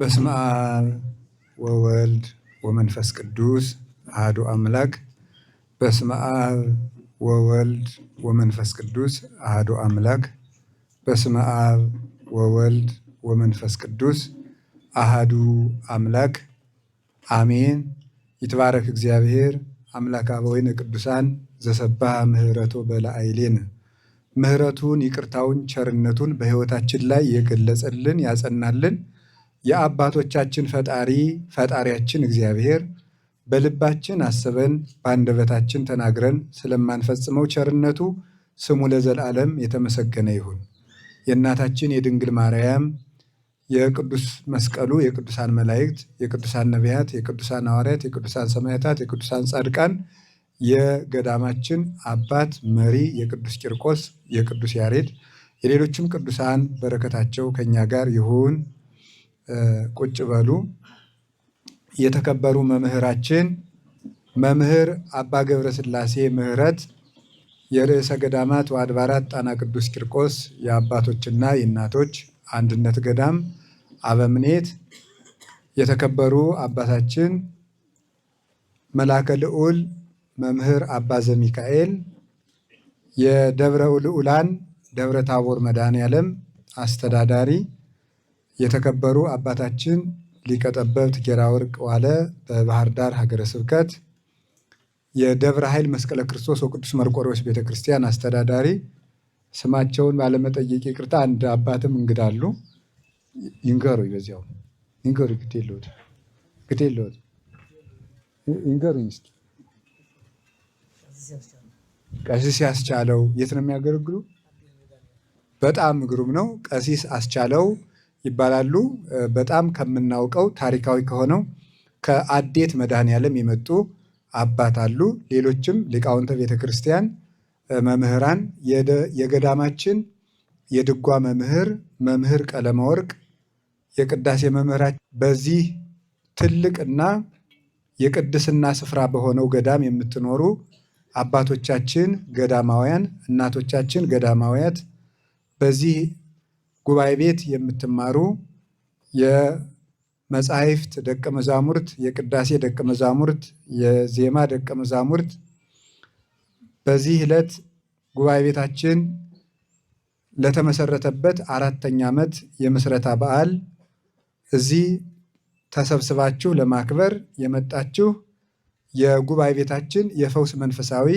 በስመ አብ ወወልድ ወመንፈስ ቅዱስ አሐዱ አምላክ። በስመ አብ ወወልድ ወመንፈስ ቅዱስ አሐዱ አምላክ። በስመ አብ ወወልድ ወመንፈስ ቅዱስ አሐዱ አምላክ አሜን። ይትባረክ እግዚአብሔር አምላክ አበዊነ ቅዱሳን ዘሰባህ ምህረቶ በላዕሌነ። ምህረቱን ይቅርታውን ቸርነቱን በሕይወታችን ላይ የገለጸልን ያጸናልን የአባቶቻችን ፈጣሪ ፈጣሪያችን እግዚአብሔር በልባችን አስበን በአንደበታችን ተናግረን ስለማንፈጽመው ቸርነቱ ስሙ ለዘላለም የተመሰገነ ይሁን። የእናታችን የድንግል ማርያም የቅዱስ መስቀሉ የቅዱሳን መላእክት የቅዱሳን ነቢያት የቅዱሳን ሐዋርያት የቅዱሳን ሰማዕታት የቅዱሳን ጻድቃን የገዳማችን አባት መሪ የቅዱስ ቂርቆስ የቅዱስ ያሬድ የሌሎችም ቅዱሳን በረከታቸው ከኛ ጋር ይሁን። ቁጭ በሉ። የተከበሩ መምህራችን መምህር አባ ገብረስላሴ ምህረት የርዕሰ ገዳማት ወአድባራት ጣና ቅዱስ ቂርቆስ የአባቶችና የእናቶች አንድነት ገዳም አበምኔት፣ የተከበሩ አባታችን መላከ ልዑል መምህር አባ ዘሚካኤል የደብረ ልዑላን ደብረ ታቦር መድኃኔዓለም አስተዳዳሪ፣ የተከበሩ አባታችን ሊቀ ጠበብት ጌራ ወርቅ ዋለ በባህር ዳር ሀገረ ስብከት የደብረ ኃይል መስቀለ ክርስቶስ ወቅዱስ መርቆሬዎስ ቤተክርስቲያን አስተዳዳሪ፣ ስማቸውን ባለመጠየቅ ይቅርታ። አንድ አባትም እንግዳሉ ይንገሩ፣ በዚያው ይንገሩ፣ ግድ የለዎት ግድ የለዎት ይንገሩኝ እስኪ። ቀሲስ ያስቻለው የት ነው የሚያገለግሉ? በጣም ግሩም ነው። ቀሲስ አስቻለው ይባላሉ። በጣም ከምናውቀው ታሪካዊ ከሆነው ከአዴት መድኃኔዓለም የመጡ አባት አሉ። ሌሎችም ሊቃውንተ ቤተክርስቲያን መምህራን፣ የገዳማችን የድጓ መምህር መምህር ቀለመወርቅ፣ የቅዳሴ መምህራችን በዚህ ትልቅና የቅድስና ስፍራ በሆነው ገዳም የምትኖሩ አባቶቻችን ገዳማውያን፣ እናቶቻችን ገዳማውያት፣ በዚህ ጉባኤ ቤት የምትማሩ የመጻሕፍት ደቀ መዛሙርት፣ የቅዳሴ ደቀ መዛሙርት፣ የዜማ ደቀ መዛሙርት በዚህ ዕለት ጉባኤ ቤታችን ለተመሰረተበት 4ኛ ዓመት የምስረታ በዓል እዚህ ተሰብስባችሁ ለማክበር የመጣችሁ የጉባኤ ቤታችን የፈውስ መንፈሳዊ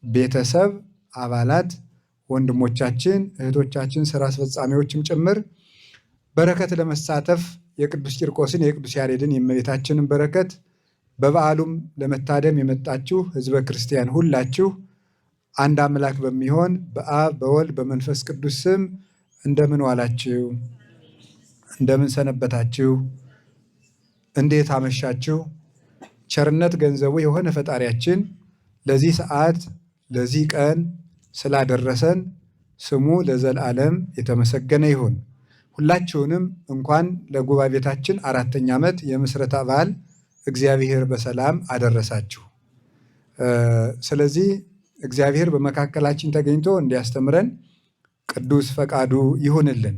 ቤተሰብ አባላት ወንድሞቻችን፣ እህቶቻችን፣ ስራ አስፈጻሚዎችም ጭምር በረከት ለመሳተፍ የቅዱስ ቂርቆስን የቅዱስ ያሬድን የእመቤታችንን በረከት በበዓሉም ለመታደም የመጣችሁ ሕዝበ ክርስቲያን ሁላችሁ አንድ አምላክ በሚሆን በአብ በወልድ በመንፈስ ቅዱስ ስም እንደምን ዋላችሁ? እንደምን ሰነበታችሁ? እንዴት አመሻችሁ? ቸርነት ገንዘቡ የሆነ ፈጣሪያችን ለዚህ ሰዓት ለዚህ ቀን ስላደረሰን ስሙ ለዘላለም የተመሰገነ ይሁን። ሁላችሁንም እንኳን ለጉባኤ ቤታችን 4ኛ ዓመት የምስረታ በዓል እግዚአብሔር በሰላም አደረሳችሁ። ስለዚህ እግዚአብሔር በመካከላችን ተገኝቶ እንዲያስተምረን ቅዱስ ፈቃዱ ይሁንልን።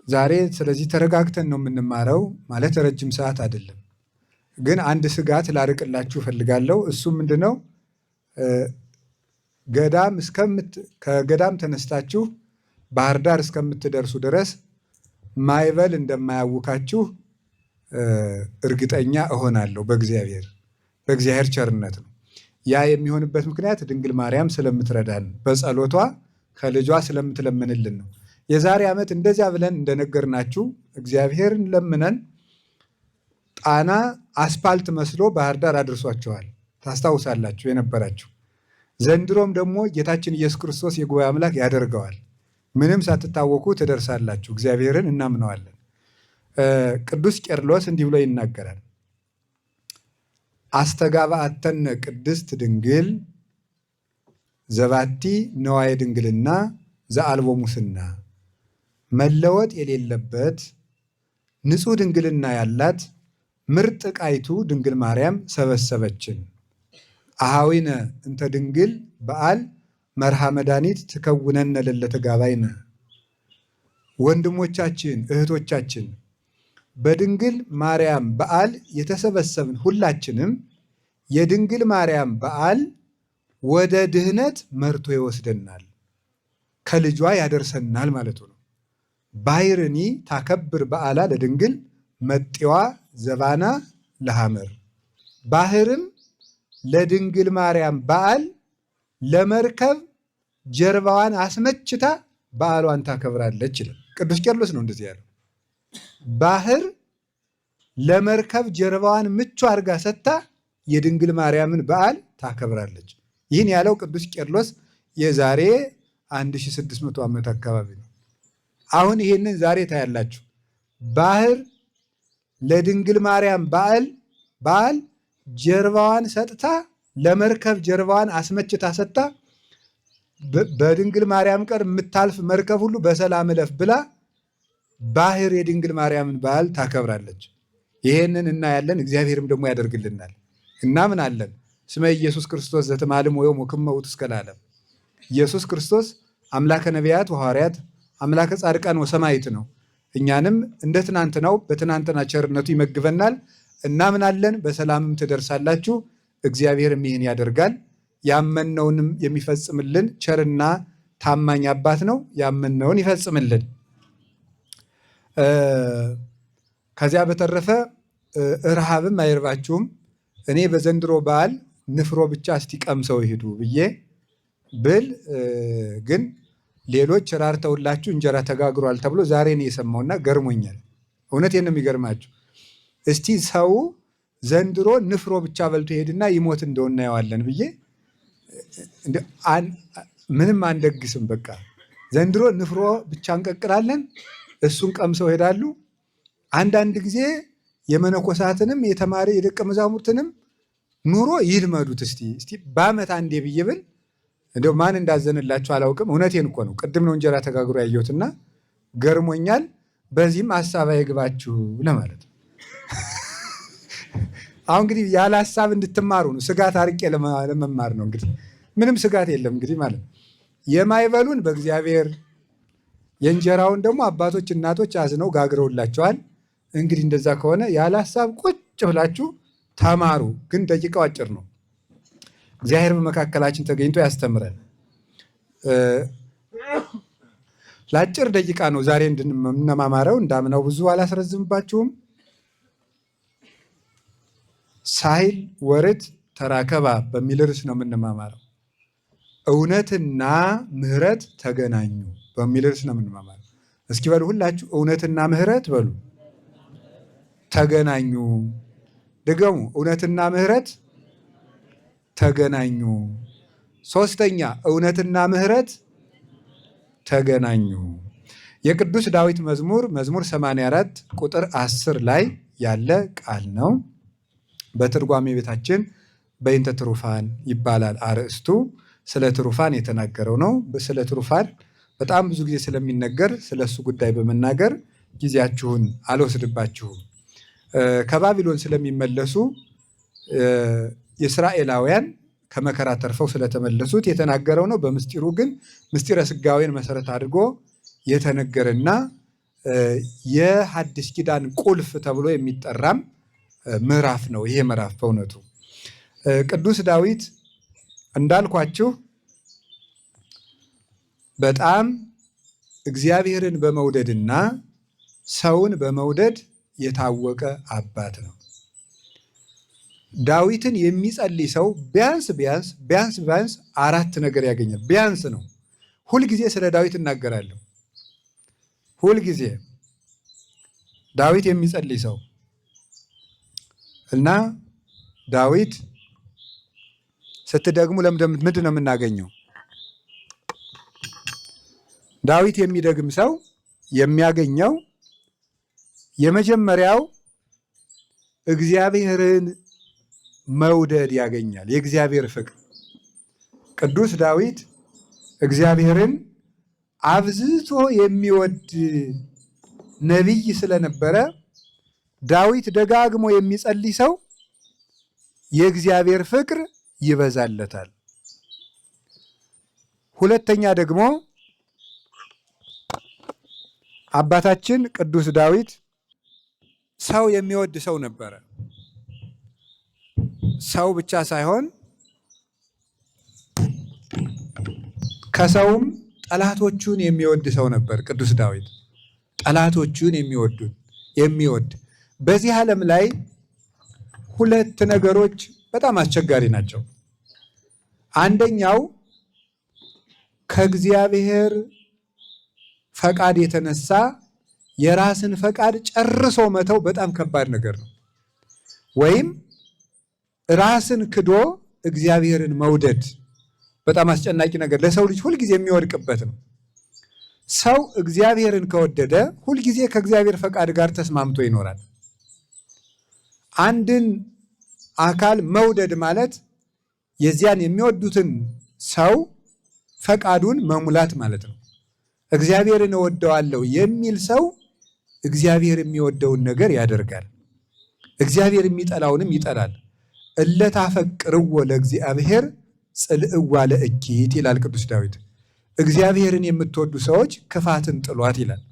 ዛሬ ስለዚህ ተረጋግተን ነው የምንማረው፣ ማለት ረጅም ሰዓት አይደለም። ግን አንድ ስጋት ላርቅላችሁ እፈልጋለሁ። እሱ ምንድነው? ገዳም ከገዳም ተነስታችሁ ባህር ዳር እስከምትደርሱ ድረስ ማይበል እንደማያውካችሁ እርግጠኛ እሆናለሁ። በእግዚአብሔር ቸርነት ነው። ያ የሚሆንበት ምክንያት ድንግል ማርያም ስለምትረዳን በጸሎቷ ከልጇ ስለምትለምንልን ነው። የዛሬ ዓመት እንደዚያ ብለን እንደነገርናችሁ እግዚአብሔርን ለምነን ጣና አስፓልት መስሎ ባህር ዳር አድርሷቸዋል። ታስታውሳላችሁ የነበራችሁ። ዘንድሮም ደግሞ ጌታችን ኢየሱስ ክርስቶስ የጉባኤ አምላክ ያደርገዋል። ምንም ሳትታወኩ ትደርሳላችሁ። እግዚአብሔርን እናምነዋለን። ቅዱስ ቄርሎስ እንዲህ ብሎ ይናገራል። አስተጋባአተነ ቅድስት ድንግል ዘባቲ ነዋየ ድንግልና ዘአልቦ ሙስና፣ መለወጥ የሌለበት ንጹሕ ድንግልና ያላት ምርጥ ዕቃይቱ ድንግል ማርያም ሰበሰበችን። አሃዊነ እንተ ድንግል በዓል መርሃ መድኃኒት ትከውነነ ለለ ተጋባይነ፣ ወንድሞቻችን እህቶቻችን፣ በድንግል ማርያም በዓል የተሰበሰብን ሁላችንም የድንግል ማርያም በዓል ወደ ድህነት መርቶ ይወስደናል፣ ከልጇ ያደርሰናል ማለቱ ነው። ባሕርኒ ታከብር በዓላ ለድንግል መጤዋ ዘባና ለሐመር፣ ባህርም ለድንግል ማርያም በዓል ለመርከብ ጀርባዋን አስመችታ በዓሏን ታከብራለች ይላል። ቅዱስ ቄርሎስ ነው እንደዚህ ያለው። ባህር ለመርከብ ጀርባዋን ምቹ አድርጋ ሰጥታ የድንግል ማርያምን በዓል ታከብራለች። ይህን ያለው ቅዱስ ቄርሎስ የዛሬ 1600 ዓመት አካባቢ ነው። አሁን ይህንን ዛሬ ታያላችሁ። ባህር ለድንግል ማርያም በዓል ጀርባዋን ሰጥታ ለመርከብ ጀርባዋን አስመችታ ሰጥታ በድንግል ማርያም ቀር የምታልፍ መርከብ ሁሉ በሰላም እለፍ ብላ ባህር የድንግል ማርያምን በዓል ታከብራለች። ይሄንን እናያለን። እግዚአብሔርም ደግሞ ያደርግልናል። እናምናለን። ስመ ኢየሱስ ክርስቶስ ዘተማልም ወዮም ወክመ ውእቱ እስከ ለዓለም። ኢየሱስ ክርስቶስ አምላከ ነቢያት ወሐዋርያት አምላከ ጻድቃን ወሰማዕት ነው። እኛንም እንደ ትናንትናው በትናንትና ቸርነቱ ይመግበናል። እናምናለን። በሰላምም ትደርሳላችሁ። እግዚአብሔርም ይህን ያደርጋል። ያመነውንም የሚፈጽምልን ቸርና ታማኝ አባት ነው። ያመነውን ይፈጽምልን። ከዚያ በተረፈ ረሃብም አይርባችሁም። እኔ በዘንድሮ በዓል ንፍሮ ብቻ እስቲ ቀምሰው ይሄዱ ብዬ ብል ግን ሌሎች ራርተውላችሁ እንጀራ ተጋግሯል ተብሎ ዛሬ ነው የሰማውና ገርሞኛል። እውነቴን ነው የሚገርማችሁ። እስቲ ሰው ዘንድሮ ንፍሮ ብቻ በልቶ ይሄድና ይሞት እንደው እናየዋለን ብዬ ምንም አንደግስም። በቃ ዘንድሮ ንፍሮ ብቻ እንቀቅላለን፣ እሱን ቀምሰው ይሄዳሉ። አንዳንድ ጊዜ የመነኮሳትንም የተማሪ የደቀ መዛሙርትንም ኑሮ ይልመዱት እስቲ እስቲ በዓመት አንዴ ብዬ ብል እንደው ማን እንዳዘንላችሁ አላውቅም። እውነቴን እኮ ነው። ቅድም ነው እንጀራ ተጋግሮ ያየሁትና ገርሞኛል። በዚህም ሀሳብ አይግባችሁ ለማለት ነው። አሁን እንግዲህ ያለ ሀሳብ እንድትማሩ ነው። ስጋት አርቄ ለመማር ነው። እንግዲህ ምንም ስጋት የለም እንግዲህ ማለት ነው። የማይበሉን በእግዚአብሔር የእንጀራውን ደግሞ አባቶች እናቶች አዝነው ጋግረውላቸዋል። እንግዲህ እንደዛ ከሆነ ያለ ሀሳብ ቁጭ ብላችሁ ተማሩ። ግን ደቂቃው አጭር ነው። እግዚአብሔር በመካከላችን ተገኝቶ ያስተምረን። ለአጭር ደቂቃ ነው ዛሬ እንድንማማረው። እንዳምናው ብዙ አላስረዝምባችሁም። ሳይል ወርት ተራከባ በሚል ርዕስ ነው የምንማማረው። እውነትና ምሕረት ተገናኙ በሚል ርዕስ ነው የምንማማረው። እስኪ በሉ ሁላችሁ እውነትና ምሕረት በሉ ተገናኙ። ድገሙ። እውነትና ምሕረት ተገናኙ። ሶስተኛ እውነትና ምሕረት ተገናኙ። የቅዱስ ዳዊት መዝሙር መዝሙር 84 ቁጥር 10 ላይ ያለ ቃል ነው። በትርጓሜ ቤታችን በእንተ ትሩፋን ይባላል አርእስቱ። ስለ ትሩፋን የተናገረው ነው። ስለ ትሩፋን በጣም ብዙ ጊዜ ስለሚነገር ስለ እሱ ጉዳይ በመናገር ጊዜያችሁን አልወስድባችሁም። ከባቢሎን ስለሚመለሱ የእስራኤላውያን ከመከራ ተርፈው ስለተመለሱት የተናገረው ነው። በምስጢሩ ግን ምስጢረ ሥጋዌን መሰረት አድርጎ የተነገረና የሐዲስ ኪዳን ቁልፍ ተብሎ የሚጠራም ምዕራፍ ነው። ይሄ ምዕራፍ በእውነቱ ቅዱስ ዳዊት እንዳልኳችሁ በጣም እግዚአብሔርን በመውደድና ሰውን በመውደድ የታወቀ አባት ነው። ዳዊትን የሚጸልይ ሰው ቢያንስ ቢያንስ ቢያንስ ቢያንስ አራት ነገር ያገኛል። ቢያንስ ነው። ሁልጊዜ ስለ ዳዊት እናገራለሁ። ሁልጊዜ ዳዊት የሚጸልይ ሰው እና ዳዊት ስትደግሙ ምንድን ነው የምናገኘው? ዳዊት የሚደግም ሰው የሚያገኘው የመጀመሪያው እግዚአብሔርን መውደድ ያገኛል። የእግዚአብሔር ፍቅር። ቅዱስ ዳዊት እግዚአብሔርን አብዝቶ የሚወድ ነቢይ ስለነበረ ዳዊት ደጋግሞ የሚጸልይ ሰው የእግዚአብሔር ፍቅር ይበዛለታል። ሁለተኛ ደግሞ አባታችን ቅዱስ ዳዊት ሰው የሚወድ ሰው ነበረ። ሰው ብቻ ሳይሆን ከሰውም ጠላቶቹን የሚወድ ሰው ነበር። ቅዱስ ዳዊት ጠላቶቹን የሚወድ በዚህ ዓለም ላይ ሁለት ነገሮች በጣም አስቸጋሪ ናቸው። አንደኛው ከእግዚአብሔር ፈቃድ የተነሳ የራስን ፈቃድ ጨርሶ መተው በጣም ከባድ ነገር ነው። ወይም ራስን ክዶ እግዚአብሔርን መውደድ በጣም አስጨናቂ ነገር፣ ለሰው ልጅ ሁልጊዜ የሚወድቅበት ነው። ሰው እግዚአብሔርን ከወደደ ሁልጊዜ ከእግዚአብሔር ፈቃድ ጋር ተስማምቶ ይኖራል። አንድን አካል መውደድ ማለት የዚያን የሚወዱትን ሰው ፈቃዱን መሙላት ማለት ነው። እግዚአብሔርን እወደዋለሁ የሚል ሰው እግዚአብሔር የሚወደውን ነገር ያደርጋል፣ እግዚአብሔር የሚጠላውንም ይጠላል። እለታፈቅርዎ ለእግዚአብሔር ጽልእዋ ለእኪት ይላል ቅዱስ ዳዊት። እግዚአብሔርን የምትወዱ ሰዎች ክፋትን ጥሏት ይላል።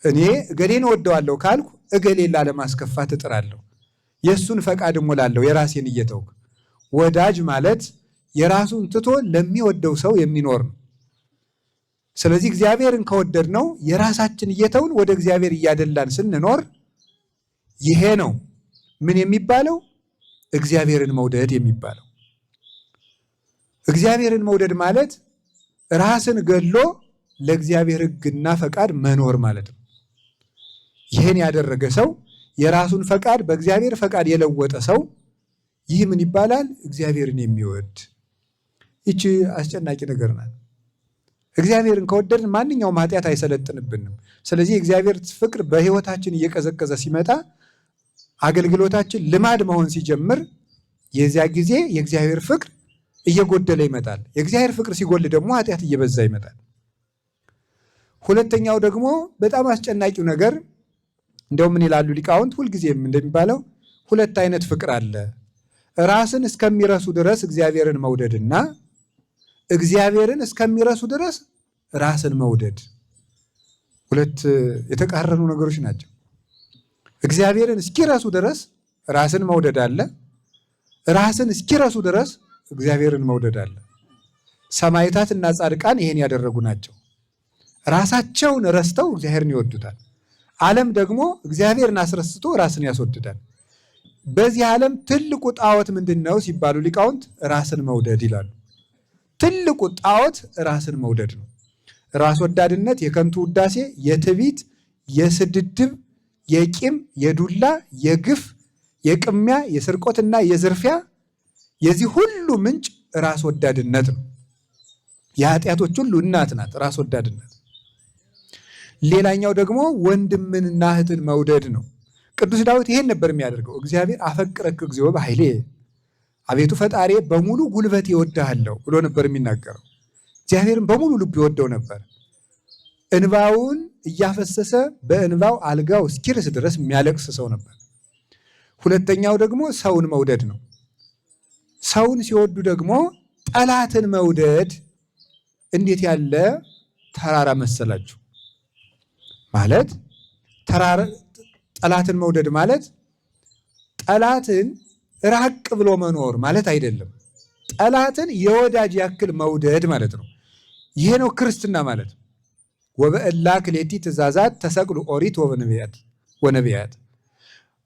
እኔ እገሌን እወደዋለሁ ካልኩ እገሌን ላለማስከፋት እጥራለሁ፣ የእሱን ፈቃድ እሞላለሁ፣ የራሴን እየተውኩ። ወዳጅ ማለት የራሱን ትቶ ለሚወደው ሰው የሚኖር ነው። ስለዚህ እግዚአብሔርን ከወደድነው የራሳችን እየተውን ወደ እግዚአብሔር እያደላን ስንኖር ይሄ ነው ምን የሚባለው? እግዚአብሔርን መውደድ የሚባለው። እግዚአብሔርን መውደድ ማለት ራስን ገድሎ ለእግዚአብሔር ሕግና ፈቃድ መኖር ማለት ነው። ይህን ያደረገ ሰው የራሱን ፈቃድ በእግዚአብሔር ፈቃድ የለወጠ ሰው ይህ ምን ይባላል? እግዚአብሔርን የሚወድ። ይቺ አስጨናቂ ነገር ናት። እግዚአብሔርን ከወደድን ማንኛውም ኃጢአት አይሰለጥንብንም። ስለዚህ የእግዚአብሔር ፍቅር በሕይወታችን እየቀዘቀዘ ሲመጣ አገልግሎታችን ልማድ መሆን ሲጀምር የዚያ ጊዜ የእግዚአብሔር ፍቅር እየጎደለ ይመጣል። የእግዚአብሔር ፍቅር ሲጎል ደግሞ ኃጢአት እየበዛ ይመጣል። ሁለተኛው ደግሞ በጣም አስጨናቂው ነገር እንደው ምን ይላሉ ሊቃውንት፣ ሁልጊዜም እንደሚባለው ሁለት አይነት ፍቅር አለ። ራስን እስከሚረሱ ድረስ እግዚአብሔርን መውደድና እግዚአብሔርን እስከሚረሱ ድረስ ራስን መውደድ ሁለት የተቃረኑ ነገሮች ናቸው። እግዚአብሔርን እስኪረሱ ድረስ ራስን መውደድ አለ። ራስን እስኪረሱ ድረስ እግዚአብሔርን መውደድ አለ። ሰማዕታት እና ጻድቃን ይሄን ያደረጉ ናቸው። ራሳቸውን ረስተው እግዚአብሔርን ይወዱታል። ዓለም ደግሞ እግዚአብሔርን አስረስቶ ራስን ያስወድዳል። በዚህ ዓለም ትልቁ ጣዖት ምንድን ነው ሲባሉ ሊቃውንት ራስን መውደድ ይላሉ። ትልቁ ጣዖት ራስን መውደድ ነው። ራስ ወዳድነት የከንቱ ውዳሴ፣ የትዕቢት፣ የስድድብ፣ የቂም፣ የዱላ፣ የግፍ፣ የቅሚያ፣ የስርቆትና የዝርፊያ የዚህ ሁሉ ምንጭ ራስ ወዳድነት ነው። የኃጢአቶች ሁሉ እናት ናት ራስ ወዳድነት። ሌላኛው ደግሞ ወንድምንና እህትን መውደድ ነው። ቅዱስ ዳዊት ይሄን ነበር የሚያደርገው። እግዚአብሔር አፈቅረክ እግዚኦ በኃይሌ፣ አቤቱ ፈጣሪ በሙሉ ጉልበት እወድሃለሁ ብሎ ነበር የሚናገረው። እግዚአብሔርን በሙሉ ልቡ ይወደው ነበር። እንባውን እያፈሰሰ በእንባው አልጋው እስኪርስ ድረስ የሚያለቅስ ሰው ነበር። ሁለተኛው ደግሞ ሰውን መውደድ ነው። ሰውን ሲወዱ ደግሞ ጠላትን መውደድ እንዴት ያለ ተራራ መሰላችሁ! ማለት ጠላትን መውደድ ማለት ጠላትን ራቅ ብሎ መኖር ማለት አይደለም። ጠላትን የወዳጅ ያክል መውደድ ማለት ነው። ይሄ ነው ክርስትና ማለት። ወበእላ ክሌቲ ትእዛዛት ተሰቅሉ ኦሪት ወነቢያት።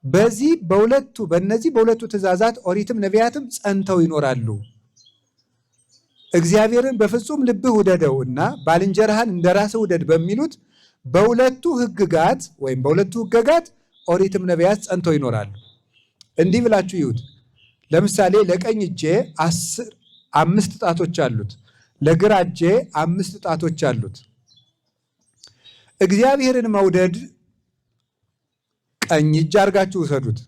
በዚህ በሁለቱ በእነዚህ በሁለቱ ትእዛዛት ኦሪትም ነቢያትም ጸንተው ይኖራሉ። እግዚአብሔርን በፍጹም ልብህ ውደደው እና ባልንጀራህን እንደ ራስህ ውደድ በሚሉት በሁለቱ ሕግጋት ወይም በሁለቱ ሕገጋት ኦሪትም ነቢያት ጸንተው ይኖራሉ። እንዲህ ብላችሁ ይዩት። ለምሳሌ ለቀኝ እጄ 5 ጣቶች አሉት፣ ለግራ እጄ 5 ጣቶች አሉት። እግዚአብሔርን መውደድ ቀኝ እጅ አድርጋችሁ ውሰዱት።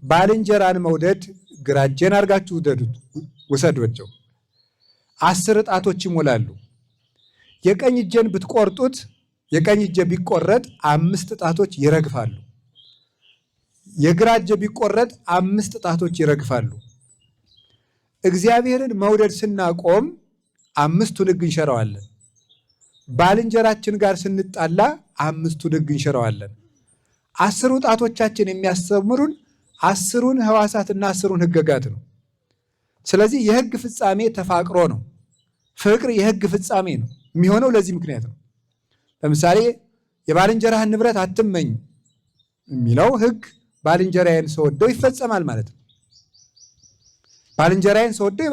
ባልንጀራን መውደድ ግራ እጄን አድርጋችሁ ውሰዷቸው። 10 ጣቶች ይሞላሉ። የቀኝ እጄን ብትቆርጡት የቀኝ እጄ ቢቆረጥ 5 ጣቶች ይረግፋሉ። የግራ እጄ ቢቆረጥ 5 ጣቶች ይረግፋሉ። እግዚአብሔርን መውደድ ስናቆም 5ቱን ሕግ እንሸረዋለን። ባልንጀራችን ጋር ስንጣላ 5ቱን ሕግ እንሽረዋለን። 10ሩ ጣቶቻችን የሚያስተምሩን 10ሩን ሕዋሳትና 10ሩን ሕገጋት ነው። ስለዚህ የሕግ ፍጻሜ ተፋቅሮ ነው። ፍቅር የሕግ ፍጻሜ ነው የሚሆነው ለዚህ ምክንያት ነው። ለምሳሌ የባልንጀራህን ንብረት አትመኝ የሚለው ሕግ ባልንጀራዬን ስወደው ይፈጸማል ማለት ነው። ባልንጀራዬን ስወደው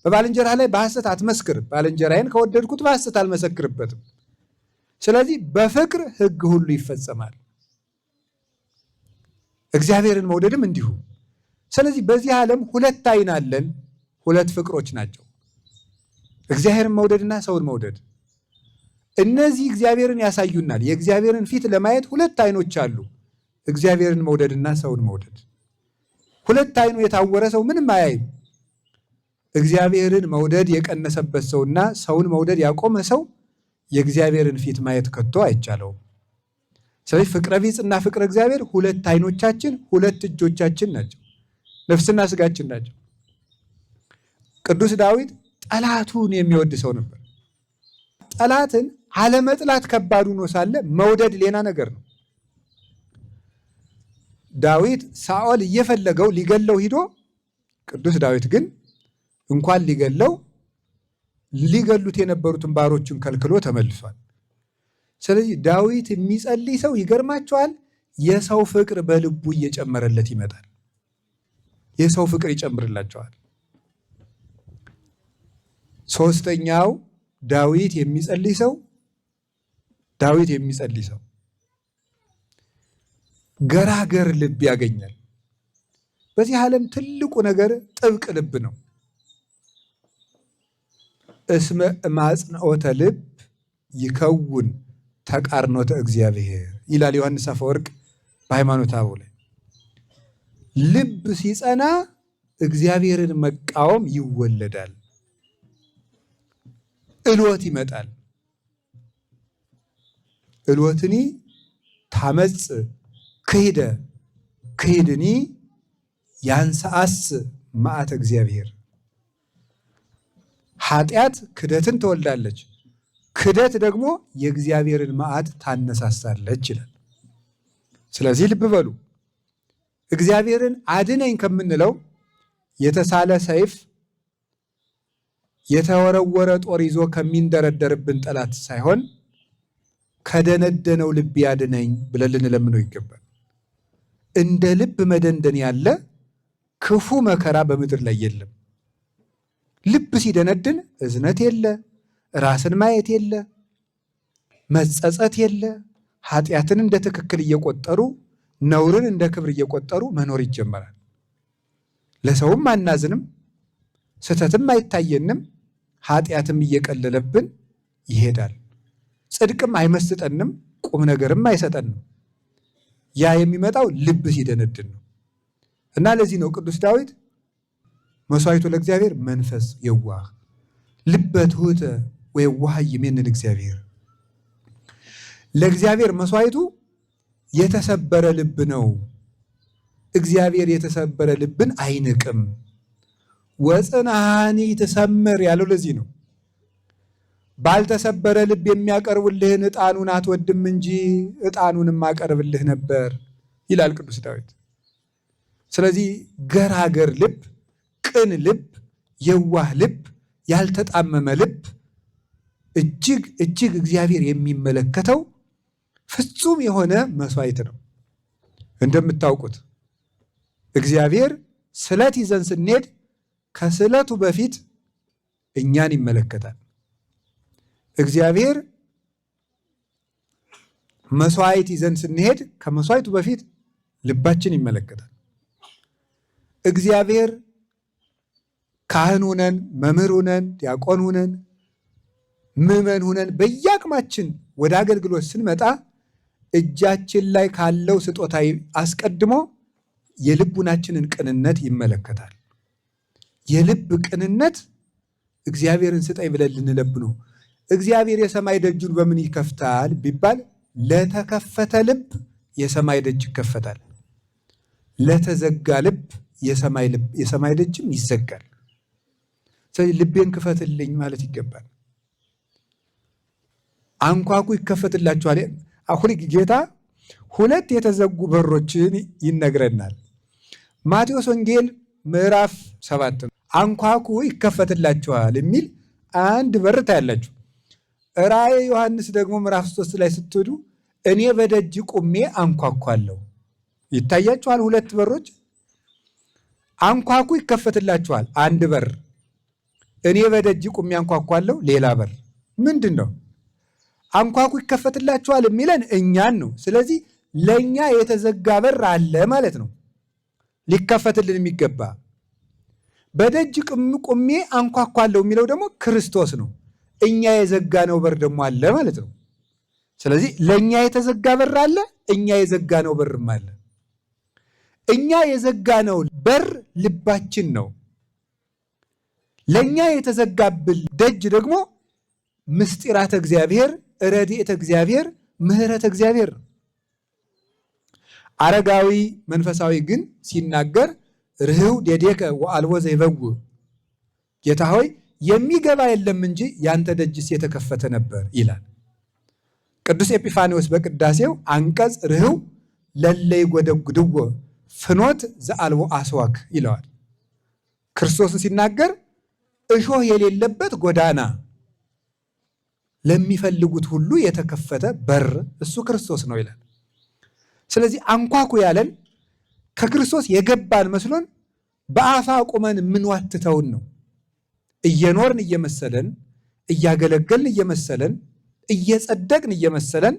በባልንጀራህ ላይ በሐሰት አትመስክር፣ ባልንጀራዬን ከወደድኩት በሐሰት አልመሰክርበትም። ስለዚህ በፍቅር ሕግ ሁሉ ይፈጸማል። እግዚአብሔርን መውደድም እንዲሁ። ስለዚህ በዚህ ዓለም ሁለት ዓይን አለን፣ ሁለት ፍቅሮች ናቸው፣ እግዚአብሔርን መውደድና ሰውን መውደድ። እነዚህ እግዚአብሔርን ያሳዩናል። የእግዚአብሔርን ፊት ለማየት ሁለት ዓይኖች አሉ፣ እግዚአብሔርን መውደድና ሰውን መውደድ። ሁለት ዓይኑ የታወረ ሰው ምንም አያይም። እግዚአብሔርን መውደድ የቀነሰበት ሰውና ሰውን መውደድ ያቆመ ሰው የእግዚአብሔርን ፊት ማየት ከቶ አይቻለውም። ስለዚህ ፍቅረ ቢጽና ፍቅረ እግዚአብሔር ሁለት ዓይኖቻችን፣ ሁለት እጆቻችን ናቸው፣ ነፍስና ስጋችን ናቸው። ቅዱስ ዳዊት ጠላቱን የሚወድ ሰው ነበር። ጠላትን አለመጥላት ከባድ ሆኖ ሳለ መውደድ ሌላ ነገር ነው። ዳዊት ሳኦል እየፈለገው ሊገለው ሂዶ፣ ቅዱስ ዳዊት ግን እንኳን ሊገለው ሊገሉት የነበሩትን ባሮችን ከልክሎ ተመልሷል። ስለዚህ ዳዊት የሚጸልይ ሰው ይገርማቸዋል፣ የሰው ፍቅር በልቡ እየጨመረለት ይመጣል። የሰው ፍቅር ይጨምርላቸዋል። ሶስተኛው ዳዊት የሚጸልይ ሰው ዳዊት የሚጸልይ ሰው ገራገር ልብ ያገኛል። በዚህ ዓለም ትልቁ ነገር ጥብቅ ልብ ነው። እስመ ማጽንዖተ ልብ ይከውን ተቃርኖተ እግዚአብሔር ይላል ዮሐንስ አፈወርቅ በሃይማኖተ አበው ላይ። ልብ ሲጸና እግዚአብሔርን መቃወም ይወለዳል፣ እሎት ይመጣል። እሎትኒ ታመጽ ክሂደ ክሂድኒ ያንሰአስ መዓተ እግዚአብሔር። ኃጢአት ክደትን ትወልዳለች፣ ክደት ደግሞ የእግዚአብሔርን መዓት ታነሳሳለች ይላል። ስለዚህ ልብ በሉ፣ እግዚአብሔርን አድነኝ ከምንለው የተሳለ ሰይፍ የተወረወረ ጦር ይዞ ከሚንደረደርብን ጠላት ሳይሆን ከደነደነው ልብ ያድነኝ ብለን ልንለምነው ይገባል። እንደ ልብ መደንደን ያለ ክፉ መከራ በምድር ላይ የለም። ልብ ሲደነድን እዝነት የለ፣ ራስን ማየት የለ፣ መጸጸት የለ። ኃጢአትን እንደ ትክክል እየቆጠሩ ነውርን እንደ ክብር እየቆጠሩ መኖር ይጀመራል። ለሰውም አናዝንም፣ ስህተትም አይታየንም፣ ኃጢአትም እየቀለለብን ይሄዳል። ጽድቅም አይመስጠንም፣ ቁም ነገርም አይሰጠንም። ያ የሚመጣው ልብ ሲደነድን ነው። እና ለዚህ ነው ቅዱስ ዳዊት መስዋዕቱ ለእግዚአብሔር መንፈስ የዋህ ልበ ትሑተ ወየዋህ ይሜንን እግዚአብሔር። ለእግዚአብሔር መስዋዕቱ የተሰበረ ልብ ነው። እግዚአብሔር የተሰበረ ልብን አይንቅም። ወጽንዓኒ ትሰምር ያለው ለዚህ ነው። ባልተሰበረ ልብ የሚያቀርቡልህን ዕጣኑን አትወድም እንጂ ዕጣኑንም አቀርብልህ ነበር ይላል ቅዱስ ዳዊት። ስለዚህ ገራገር ልብ፣ ቅን ልብ፣ የዋህ ልብ፣ ያልተጣመመ ልብ እጅግ እጅግ እግዚአብሔር የሚመለከተው ፍጹም የሆነ መስዋዕት ነው። እንደምታውቁት እግዚአብሔር ስለት ይዘን ስንሄድ ከስለቱ በፊት እኛን ይመለከታል። እግዚአብሔር መስዋዕት ይዘን ስንሄድ ከመስዋዕቱ በፊት ልባችን ይመለከታል። እግዚአብሔር ካህን ሁነን መምህር ሁነን ዲያቆን ሁነን ምዕመን ሁነን በየአቅማችን ወደ አገልግሎት ስንመጣ እጃችን ላይ ካለው ስጦታ አስቀድሞ የልቡናችንን ቅንነት ይመለከታል። የልብ ቅንነት እግዚአብሔርን ስጠኝ ብለን ልንለምነው። እግዚአብሔር የሰማይ ደጁን በምን ይከፍታል ቢባል ለተከፈተ ልብ የሰማይ ደጅ ይከፈታል። ለተዘጋ ልብ የሰማይ ደጅም ይዘጋል። ስለዚህ ልቤን ክፈትልኝ ማለት ይገባል። አንኳኩ ይከፈትላችኋል። አሁን ጌታ ሁለት የተዘጉ በሮችን ይነግረናል። ማቴዎስ ወንጌል ምዕራፍ 7 አንኳኩ ይከፈትላችኋል የሚል አንድ በር ታያላችሁ። ራእየ ዮሐንስ ደግሞ ምዕራፍ 3 ላይ ስትሄዱ እኔ በደጅ ቁሜ አንኳኳለሁ። ይታያችኋል። ሁለት በሮች። አንኳኩ ይከፈትላችኋል፣ አንድ በር። እኔ በደጅ ቁሜ አንኳኳለሁ፣ ሌላ በር። ምንድን ነው? አንኳኩ ይከፈትላችኋል የሚለን እኛን ነው። ስለዚህ ለእኛ የተዘጋ በር አለ ማለት ነው፣ ሊከፈትልን የሚገባ። በደጅ ቁሜ አንኳኳለሁ የሚለው ደግሞ ክርስቶስ ነው። እኛ የዘጋነው በር ደግሞ አለ ማለት ነው። ስለዚህ ለእኛ የተዘጋ በር አለ፣ እኛ የዘጋነው በርም አለ። እኛ የዘጋነው በር ልባችን ነው። ለእኛ የተዘጋብን ደጅ ደግሞ ምስጢራተ እግዚአብሔር፣ ረድኤተ እግዚአብሔር፣ ምሕረተ እግዚአብሔር ነው። አረጋዊ መንፈሳዊ ግን ሲናገር ርህው ዴዴከ ወአልቦ ዘይበውእ፣ ጌታ ሆይ የሚገባ የለም እንጂ ያንተ ደጅስ የተከፈተ ነበር ይላል። ቅዱስ ኤጲፋኒዎስ በቅዳሴው አንቀጽ ርህው ለለ ይጎደጉድዎ ፍኖት ዘአልቦ አስዋክ ይለዋል። ክርስቶስን ሲናገር እሾህ የሌለበት ጎዳና ለሚፈልጉት ሁሉ የተከፈተ በር እሱ ክርስቶስ ነው ይላል። ስለዚህ አንኳኩ ያለን ከክርስቶስ የገባን መስሎን በአፋ ቁመን የምንዋትተውን ነው። እየኖርን እየመሰለን፣ እያገለገልን እየመሰለን፣ እየጸደቅን እየመሰለን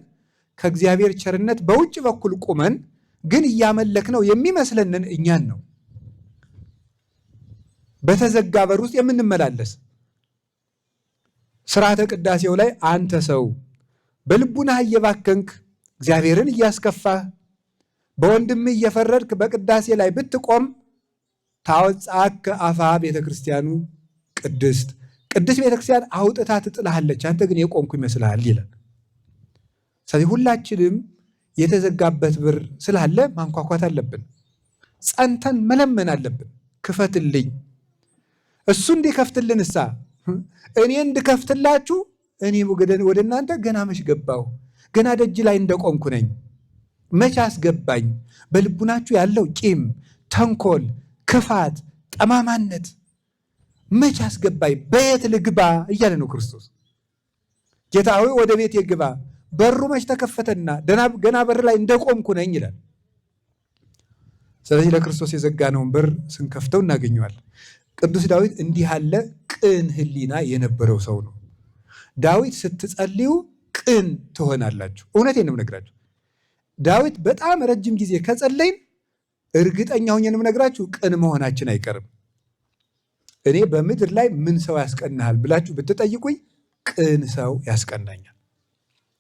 ከእግዚአብሔር ቸርነት በውጭ በኩል ቁመን ግን እያመለክነው የሚመስለንን እኛን ነው። በተዘጋ በር ውስጥ የምንመላለስ። ስርዓተ ቅዳሴው ላይ አንተ ሰው በልቡናህ እየባከንክ እግዚአብሔርን እያስከፋህ በወንድምህ እየፈረድክ በቅዳሴ ላይ ብትቆም ታወጻከ አፋ ቤተክርስቲያኑ ቅድስት፣ ቅድስት ቤተክርስቲያን አውጥታ ትጥልሃለች፣ አንተ ግን የቆምኩ ይመስልሃል ይላል። ስለዚህ ሁላችንም የተዘጋበት በር ስላለ ማንኳኳት አለብን። ጸንተን መለመን አለብን። ክፈትልኝ። እሱ እንዲከፍትልን እሳ እኔ እንድከፍትላችሁ እኔ ወደ እናንተ ገና መች ገባሁ? ገና ደጅ ላይ እንደቆምኩ ነኝ። መች አስገባኝ? በልቡናችሁ ያለው ቂም፣ ተንኮል፣ ክፋት፣ ጠማማነት መች አስገባኝ? በየት ልግባ እያለ ነው ክርስቶስ። ጌታ ሆይ ወደ ቤት ግባ፣ በሩ መች ተከፈተና ገና በር ላይ እንደቆምኩ ነኝ ይላል። ስለዚህ ለክርስቶስ የዘጋነውን በር ስንከፍተው እናገኘዋለን። ቅዱስ ዳዊት እንዲህ ያለ ቅን ሕሊና የነበረው ሰው ነው። ዳዊት ስትጸልዩ ቅን ትሆናላችሁ። እውነቴን ነው የምነግራችሁ። ዳዊት በጣም ረጅም ጊዜ ከጸለይን እርግጠኛ ሆኜ ነው የምነግራችሁ ቅን መሆናችን አይቀርም። እኔ በምድር ላይ ምን ሰው ያስቀናሃል ብላችሁ ብትጠይቁኝ ቅን ሰው ያስቀናኛል።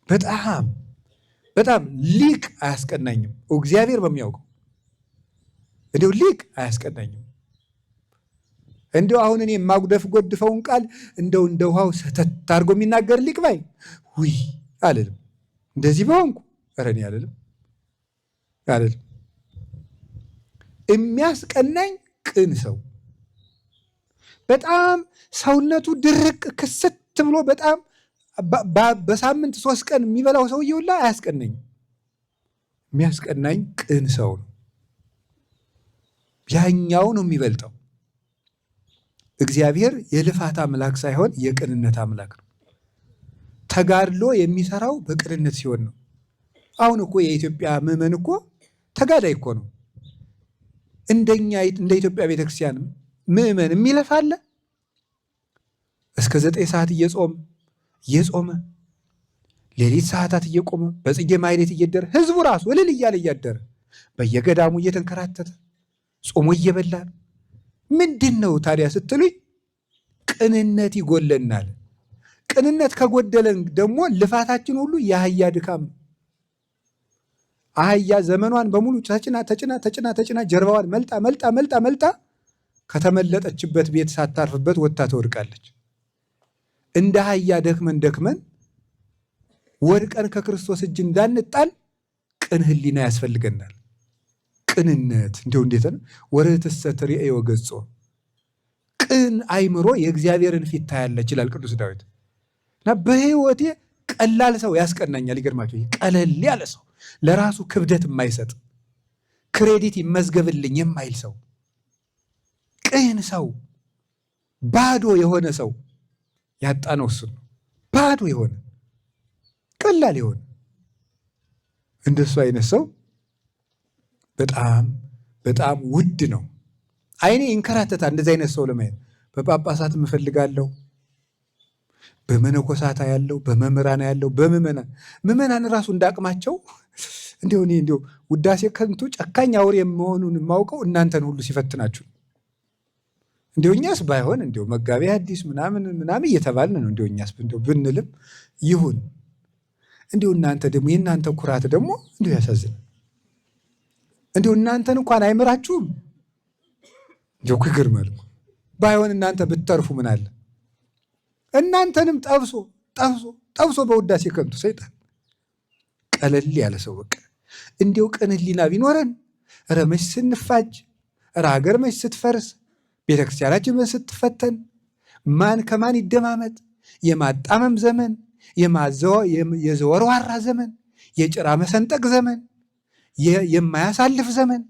በጣም በጣም ሊቅ አያስቀናኝም። እግዚአብሔር በሚያውቀው እንዲሁ ሊቅ አያስቀናኝም። እንዲሁ አሁን እኔ የማጉደፍ ጎድፈውን ቃል እንደው እንደ ውሃው ሰተት አድርጎ የሚናገር ሊቅ ባይ ውይ አልልም። እንደዚህ በሆንኩ ኧረ እኔ አልልም አልልም። የሚያስቀናኝ ቅን ሰው በጣም ሰውነቱ ድርቅ ክስት ብሎ በጣም በሳምንት 3 ቀን የሚበላው ሰውዬ ሁላ አያስቀናኝም። የሚያስቀናኝ ቅን ሰው ነው። ያኛው ነው የሚበልጠው። እግዚአብሔር የልፋት አምላክ ሳይሆን የቅንነት አምላክ ነው። ተጋድሎ የሚሰራው በቅንነት ሲሆን ነው። አሁን እኮ የኢትዮጵያ ምዕመን እኮ ተጋዳይ እኮ ነው። እንደኛ እንደ ኢትዮጵያ ቤተክርስቲያን ምዕመን የሚለፋ አለ? እስከ 9 ሰዓት እየጾመ ሌሊት ሰዓታት እየቆመ በጽጌ ማኅሌት እየደረ ህዝቡ ራሱ እልል እያለ እያደረ በየገዳሙ እየተንከራተተ ጾሞ እየበላ ነው። ምንድን ነው ታዲያ ስትሉኝ፣ ቅንነት ይጎለናል። ቅንነት ከጎደለን ደግሞ ልፋታችን ሁሉ የአህያ ድካም ነው። አህያ ዘመኗን በሙሉ ተጭና ተጭና ተጭና ተጭና ጀርባዋን መልጣ መልጣ መልጣ መልጣ ከተመለጠችበት ቤት ሳታርፍበት ወጥታ ትወድቃለች። እንደ አህያ ደክመን ደክመን ወድቀን ከክርስቶስ እጅ እንዳንጣል ቅን ሕሊና ያስፈልገናል። ቅንነት እንዲሁ እንዴት ነው? ወርትሰ ትርእዮ ገጾ፣ ቅን አይምሮ የእግዚአብሔርን ፊት ታያለች ይላል ቅዱስ ዳዊት። እና በሕይወቴ ቀላል ሰው ያስቀናኛል። ይገርማቸው። ቀለል ያለ ሰው፣ ለራሱ ክብደት የማይሰጥ፣ credit ይመዝገብልኝ የማይል ሰው፣ ቅን ሰው፣ ባዶ የሆነ ሰው ያጣነው እሱን ነው። ባዶ የሆነ፣ ቀላል የሆነ፣ እንደሱ አይነት ሰው በጣም በጣም ውድ ነው። አይኔ ይንከራተታል እንደዚህ አይነት ሰው ለማየት። በጳጳሳት እፈልጋለሁ፣ በመነኮሳት ያለው፣ በመምህራን ያለው፣ በምዕመናን። ምዕመናን ራሱ እንዳቅማቸው እንዲሁ። እኔ እንዲሁ ውዳሴ ከንቱ ጨካኝ አውሬ መሆኑን የማውቀው እናንተን ሁሉ ሲፈትናችሁ። እንዲሁ እኛስ ባይሆን እንዲሁ መጋቤ ሐዲስ ምናምን ምናምን እየተባልን ነው። እንዲሁ እኛስ እንዲሁ ብንልም ይሁን። እንዲሁ እናንተ ደግሞ፣ የእናንተ ኩራት ደግሞ እንዲሁ ያሳዝናል። እንዲሁ እናንተን እንኳን አይምራችሁም። እንዲሁ እኮ ይገርማል። ባይሆን እናንተ ብትተርፉ ምን አለ? እናንተንም ጠብሶ ጠብሶ ጠብሶ በውዳሴ ከንቱ ሰይጣን። ቀለል ያለ ሰው፣ በቃ እንዲው ቅን ሕሊና ቢኖረን፣ ኧረ መች ስንፋጅ፣ ኧረ ሀገር መች ስትፈርስ፣ ቤተክርስቲያናችን መች ስትፈተን፣ ማን ከማን ይደማመጥ፣ የማጣመም ዘመን፣ የዘወርዋራ ዘመን፣ የጭራ መሰንጠቅ ዘመን፣ የማያሳልፍ ዘመን፣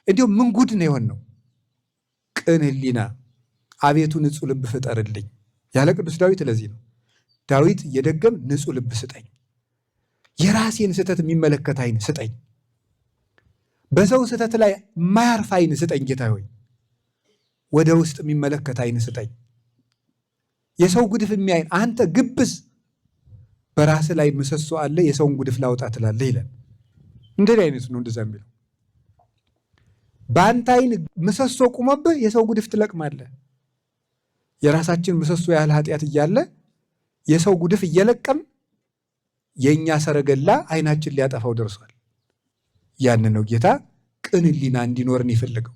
እንዲሁ ምን ጉድ ነው የሆን ነው። ቅን ሕሊና፣ አቤቱ ንጹሕ ልብ ፍጠርልኝ ያለ ቅዱስ ዳዊት ለዚህ ነው። ዳዊት እየደገም ንጹሕ ልብ ስጠኝ፣ የራሴን ስህተት የሚመለከት አይን ስጠኝ፣ በሰው ስህተት ላይ የማያርፍ አይን ስጠኝ፣ ጌታ ሆይ ወደ ውስጥ የሚመለከት አይን ስጠኝ፣ የሰው ጉድፍ የሚያይን። አንተ ግብዝ፣ በራስህ ላይ ምሰሶ አለ፣ የሰውን ጉድፍ ላውጣ ትላለህ ይላል። እንደዚህ አይነቱ ነው እንደዛ የሚለው። በአንተ አይን ምሰሶ ቁሞብህ የሰው ጉድፍ ትለቅማለህ። የራሳችን ምሰሶ ያህል ኃጢአት እያለ የሰው ጉድፍ እየለቀም የእኛ ሰረገላ አይናችን ሊያጠፋው ደርሷል። ያን ነው ጌታ ቅን ሕሊና እንዲኖርን የፈለገው።